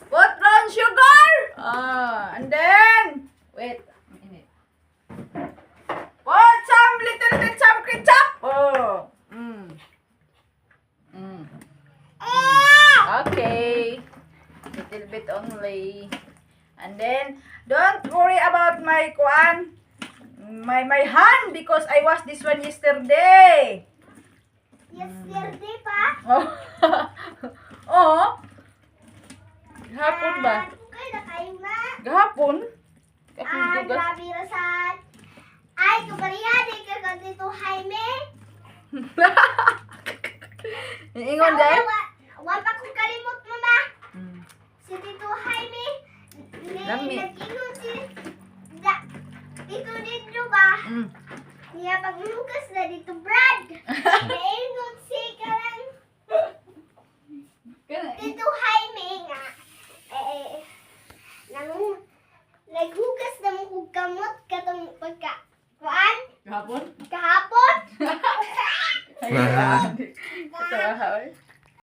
Put brown sugar. Ah, and then wait a minute. Put some little bit some ketchup. Oh. Okay. Little bit only. And then don't worry about my kuan, my hand, because I washed this one yesterday. Yesterday pa. Oh. Oh. Gahapon ba? Ah, okay na kayo na. Gahapon? Gahapon Ah, hugas. Grabe ra sa. Ay, kabariha, di ka ka dito, Jaime. Ingon day? Wa pa kong kalimot, mama. Si Tito Jaime, ni, Lami. Nag-ingon si da, Tito Didro ba? Niya paghugas na dito, Brad. Naingon si karang Tito Jaime nga, eh, nang, naghugas na mo kog kamot katong pagka, kuan, Gahapon? Kahapon. Ay,